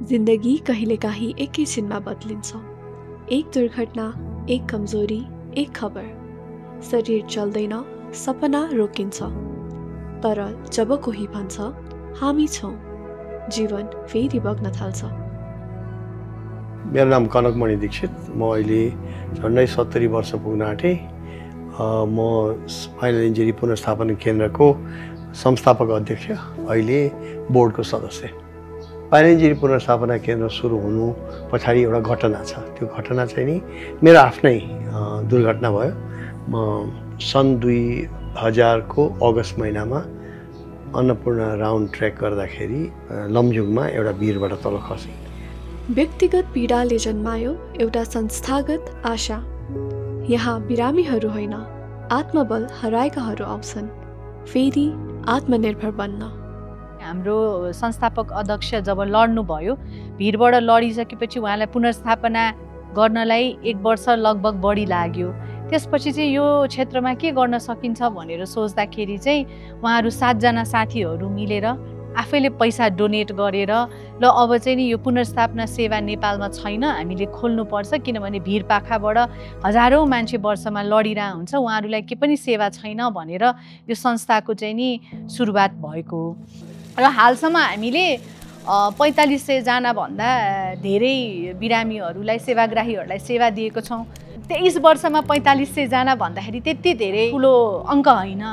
जिन्दगी कहिलेकाहीँ एकैछिनमा बदलिन्छ। एक दुर्घटना, एक कमजोरी, एक खबर, शरीर चल्दैन, सपना रोकिन्छ। तर जब कोही भन्छ हामी छौँ, जीवन फेरि बग्न थाल्छ। मेरो नाम कनकमणि दीक्षित। म अहिले झन्डै 70 वर्ष पुग्न आँटेँ। म स्पाइनल इन्जुरी पुनर्स्थापना केन्द्रको संस्थापक अध्यक्ष, अहिले बोर्डको सदस्य। स्पाइनल इन्जुरी पुनर्स्थापना केन्द्र सुरु हुनु पछाडि एउटा घटना छ। त्यो घटना चाहिँ नि मेरो आफ्नै दुर्घटना भयो। म सन् 2000 को अगस्त महिनामा अन्नपूर्ण राउन्ड ट्रेक गर्दाखेरि लमजुङमा एउटा भिरबाट तल खसेँ। व्यक्तिगत पीडाले जन्मायो एउटा संस्थागत आशा। यहाँ बिरामीहरू होइन, आत्मबल हराएकाहरू आउँछन् फेरि आत्मनिर्भर बन्न। हाम्रो संस्थापक अध्यक्ष जब लड्नुभयो, भिरबाट लडिसकेपछि उहाँलाई पुनर्स्थापना गर्नलाई 1 वर्ष लगभग बढी लाग्यो। त्यसपछि चाहिँ यो क्षेत्रमा के गर्न सकिन्छ भनेर सोच्दाखेरि चाहिँ उहाँहरू 7 जना साथीहरू मिलेर आफैले पैसा डोनेट गरेर ल अब चाहिँ नि यो पुनर्स्थापना सेवा नेपालमा छैन, हामीले खोल्नुपर्छ, किनभने भिरपाखाबाट हजारौँ मान्छे वर्षमा लडिरहेको हुन्छ, उहाँहरूलाई के पनि सेवा छैन भनेर यो संस्थाको चाहिँ नि सुरुवात भएको हो। र हालसम्म हामीले 4500 जनाभन्दा धेरै बिरामीहरूलाई, सेवाग्राहीहरूलाई सेवा दिएको छौँ। 23 वर्षमा 4500 जना भन्दाखेरि त्यति धेरै ठुलो अङ्क होइन,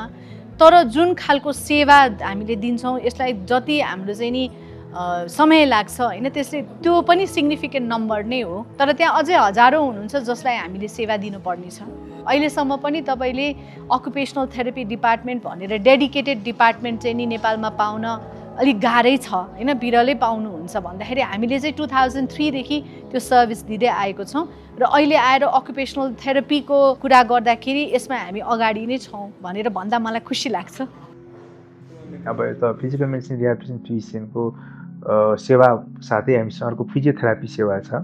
तर जुन खालको सेवा हामीले दिन्छौँ यसलाई जति हाम्रो चाहिँ नि समय लाग्छ होइन, त्यसले त्यो पनि सिग्निफिकेन्ट नम्बर नै हो। तर त्यहाँ अझै हजारौँ हुनुहुन्छ जसलाई हामीले सेवा दिनुपर्ने छ। अहिलेसम्म पनि तपाईँले अकुपेसनल थेरापी डिपार्टमेन्ट भनेर डेडिकेटेड डिपार्टमेन्ट चाहिँ नि नेपालमा पाउन अलिक गाह्रै छ होइन, बिरलै पाउनुहुन्छ भन्दाखेरि हामीले चाहिँ 2003 देखि त्यो सर्भिस दिँदै आएको छौँ। र अहिले आएर अकुपेसनल थेरापीको कुरा गर्दाखेरि यसमा हामी अगाडि नै छौँ भनेर भन्दा मलाई खुसी लाग्छ। अब यता फिजिकल मेडिसिन रिहेबिलिटेसन फिजिसियनको सेवा साथै हामीसँग अर्को फिजियोथेरापी सेवा छ।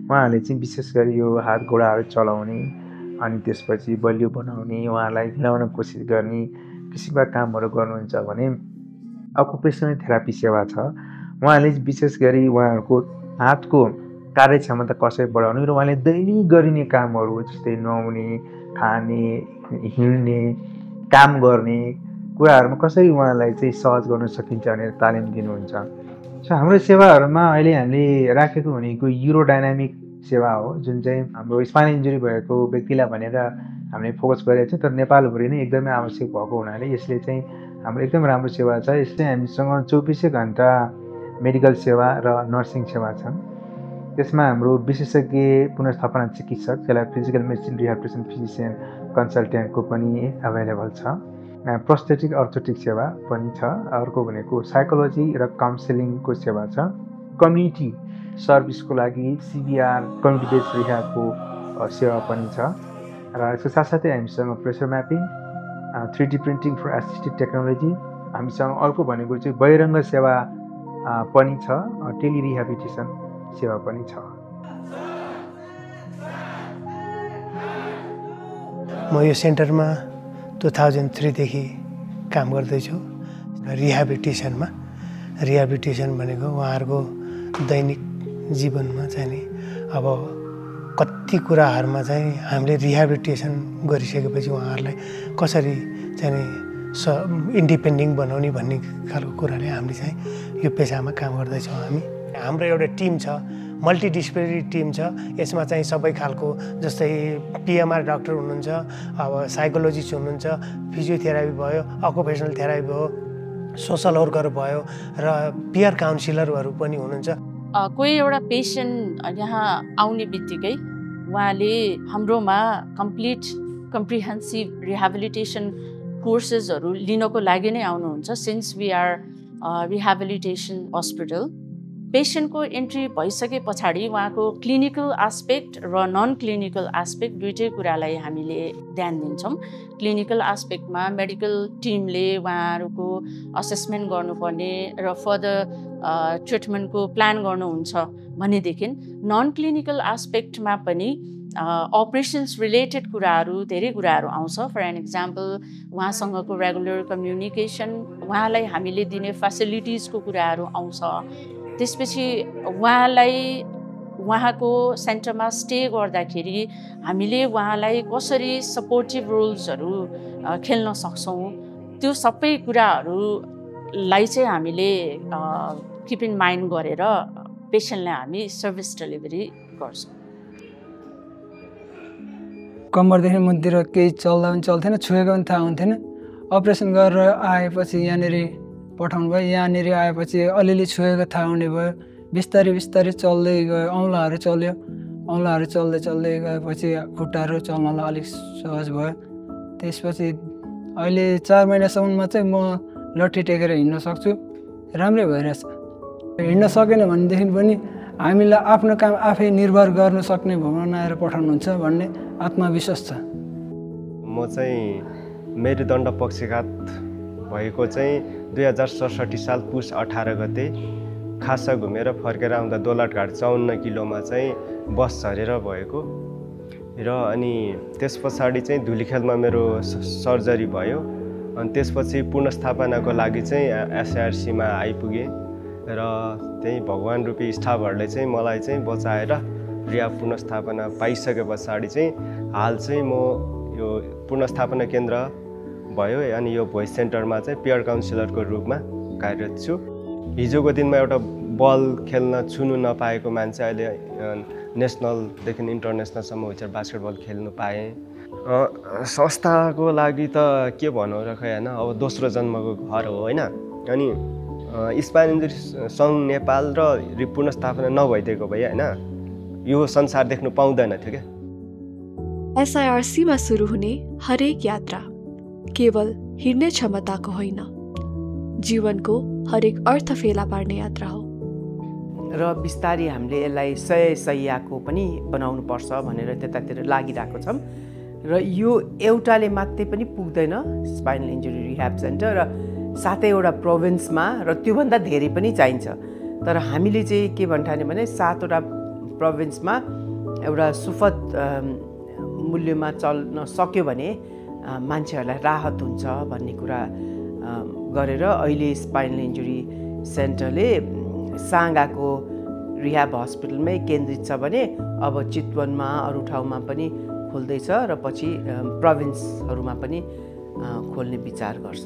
उहाँहरूले चाहिँ विशेष गरी यो हात घोडाहरू चलाउने अनि त्यसपछि बलियो बनाउने, उहाँलाई हिलाउन कोसिस गर्ने किसिमका कामहरू गर्नुहुन्छ भने अकुपेसनल थेरापी सेवा छ। उहाँले विशेष गरी उहाँहरूको हातको कार्यक्षमता कसरी बढाउने र उहाँले दैनिक गरिने कामहरू जस्तै नुहाउने, खाने, हिँड्ने, काम गर्ने कुराहरूमा कसरी उहाँलाई चाहिँ सहज गर्न सकिन्छ भनेर तालिम दिनुहुन्छ। सो हाम्रो सेवाहरूमा अहिले हामीले राखेको भनेको युरोडाइनामिक सेवा हो, जुन चाहिँ हाम्रो स्पाइनल इन्जुरी भएको व्यक्तिलाई भनेर हामीले फोकस गरेको छ। तर नेपालभरि नै एकदमै आवश्यक भएको हुनाले यसले चाहिँ हाम्रो एकदम राम्रो सेवा छ। यसले हामीसँग 24 घन्टा मेडिकल सेवा र नर्सिङ सेवा छन्। त्यसमा हाम्रो विशेषज्ञ पुनर्स्थापना चिकित्सक, त्यसलाई फिजिकल मेडिसिन रिहेबिलिटेसन फिजिसियन कन्सल्टेन्टको पनि एभाइलेबल छ। प्रोस्थेटिक अर्थोटिक सेवा पनि छ। अर्को भनेको साइकोलोजी र काउन्सिलिङको सेवा छ। कम्युनिटी सर्भिसको लागि CBR कम्युनिटी बेस्ड रिहाबको सेवा पनि छ। र यसको साथसाथै हामीसँग pressure mapping, 3D printing for assisted technology, हामीसँग अर्को भनेको चाहिँ बहिरङ्ग सेवा पनि छ, टेली रिहेबिलिटेसन सेवा पनि छ। म यो सेन्टरमा 2003 देखि काम गर्दैछु रिहेबिलिटेसनमा। रिहेबिलिटेसन भनेको उहाँहरूको दैनिक जीवनमा चाहिँ नि अब कति कुराहरूमा चाहिँ हामीले रिहेबिलिटेसन गरिसकेपछि उहाँहरूलाई कसरी चाहिँ नि इन्डिपेन्डेन्ट बनाउने भन्ने खालको कुराले हामीले चाहिँ यो पेसामा काम गर्दैछौँ। हाम्रो एउटा टिम छ, मल्टिडिसिप्लिनरी टिम छ। यसमा चाहिँ सबै खालको जस्तै PMR डाक्टर हुनुहुन्छ, अब साइकोलोजिस्ट हुनुहुन्छ, फिजियोथेरापी भयो, अकुपेसनल थेरापी भयो, सोसल वर्कर भयो र पियर काउन्सिलरहरू पनि हुनुहुन्छ। कोही एउटा पेसेन्ट यहाँ आउने बित्तिकै उहाँले हाम्रोमा कम्प्रिहेन्सिभ रिहेबिलिटेसन कोर्सेसहरू लिनको लागि नै आउनुहुन्छ। Since we are rehabilitation hospital, पेसेन्टको एन्ट्री भइसके पछाडि उहाँको क्लिनिकल एस्पेक्ट र नन क्लिनिकल एस्पेक्ट दुईटै कुरालाई हामीले ध्यान दिन्छौँ। क्लिनिकल एस्पेक्टमा मेडिकल टिमले उहाँहरूको असेसमेन्ट गर्नुपर्ने र फर्दर ट्रिटमेन्टको प्लान गर्नुहुन्छ भनेदेखि नन क्लिनिकल एस्पेक्टमा पनि अपरेसन्स रिलेटेड कुराहरू धेरै कुराहरू आउँछ। फर एन इक्जाम्पल उहाँसँगको रेगुलर कम्युनिकेसन, उहाँलाई हामीले दिने फेसिलिटिजको कुराहरू आउँछ। त्यसपछि उहाँको सेन्टरमा स्टे गर्दाखेरि हामीले उहाँलाई कसरी सपोर्टिभ रोल्सहरू खेल्न सक्छौँ, त्यो सबै कुराहरूलाई चाहिँ हामीले किप इन माइन्ड गरेर पेसेन्टलाई हामी सर्भिस डेलिभरी गर्छौँ। कम्मरदेखि मुनितिर केही चल्दा पनि चल्थेन, छुएको पनि थाहा हुन्थेन। अपरेसन गरेर आएपछि यहाँनिर पठाउनु भयो, यहाँनिर आएपछि अलिअलि छुएको थाहा हुने भयो। बिस्तारै बिस्तारै चल्दै गयो, औँलाहरू चल्यो, औँलाहरू चल्दै चल्दै गएपछि खुट्टाहरू चल्नलाई अलिक सहज भयो। त्यसपछि अहिले 4 महिनासम्ममा चाहिँ म लट्ठी टेकेर हिँड्न सक्छु, राम्रै भइरहेछ। हिँड्न सकेन भनेदेखि पनि हामीलाई आफ्नो काम आफै निर्भर गर्न सक्ने बनाएर पठाउनुहुन्छ भन्ने आत्मविश्वास छ। म चाहिँ मेरुदण्ड पक्षघात भएको चाहिँ 2067 साल पुस 18 गते खासा घुमेर फर्केर आउँदा दोलटघाट 54 किलोमा चाहिँ बस झरेर भएको र अनि त्यस पछाडि चाहिँ धुलीखेलमा मेरो सर्जरी भयो। अनि त्यसपछि पुनर्स्थापनाको लागि चाहिँ एसआरसीमा आइपुगेँ र त्यही भगवान रूपी स्टाफहरूले चाहिँ मलाई चाहिँ बचाएर रिहाब पुनर्स्थापना पाइसके पछाडि चाहिँ हाल चाहिँ म यो पुनर्स्थापना केन्द्र भयो अनि यो भोइस सेन्टरमा चाहिँ पियर काउन्सिलरको रूपमा कार्यरत छु। हिजोको दिनमा एउटा बल खेल्न छुनु नपाएको मान्छे अहिले नेसनलदेखि इन्टरनेसनलसम्म व्हिलचेयर बास्केटबल खेल्नु पाएँ। संस्थाको लागि त के भनौँ र खै होइन, अब दोस्रो जन्मको घर हो होइन। अनि स्पाइन इन्जुरी सङ्घ नेपाल र पुनर्स्थापना नभइदिएको भए होइन यो संसार देख्नु पाउँदैन थियो क्या। एसआइआरसीमा सुरु हुने हरेक यात्रा केवल हिँड्ने क्षमताको होइन, जीवनको हरेक अर्थ फेला पार्ने यात्रा हो। र बिस्तारै हामीले यसलाई 100 सयको पनि बनाउनु पर्छ भनेर त्यतातिर लागिरहेको छौँ। र यो एउटाले मात्रै पनि पुग्दैन, स्पाइनल इन्जुरी रिह्याब सेन्टर र 7वटा प्रोभिन्समा र त्योभन्दा धेरै पनि चाहिन्छ। तर हामीले चाहिँ के भन्ठाने भने 7वटा प्रोभिन्समा एउटा सुपथ मूल्यमा चल्न सक्यो भने मान्छेहरूलाई राहत हुन्छ भन्ने कुरा गरेर अहिले स्पाइनल इन्जुरी सेन्टरले साङ्गाको रिह्याब हस्पिटलमै केन्द्रित छ भने अब चितवनमा अरू ठाउँमा पनि खोल्दैछ र पछि प्रोभिन्सहरूमा पनि खोल्ने विचार गर्छ।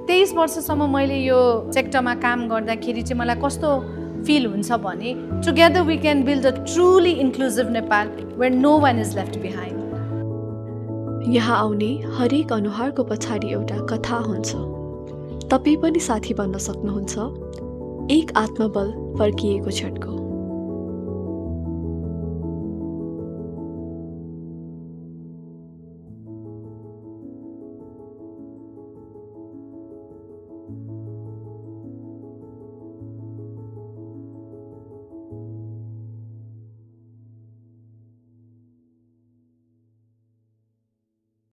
23 वर्षसम्म मैले यो सेक्टरमा काम गर्दाखेरि चाहिँ मलाई कस्तो फिल हुन्छ भने together we can build a truly inclusive Nepal where no one is left behind. यहाँ आउने हरेक अनुहारको पछाडि एउटा कथा हुन्छ। तपाईँ पनि साथी बन्न सक्नुहुन्छ एक आत्मबल फर्किएको क्षणको।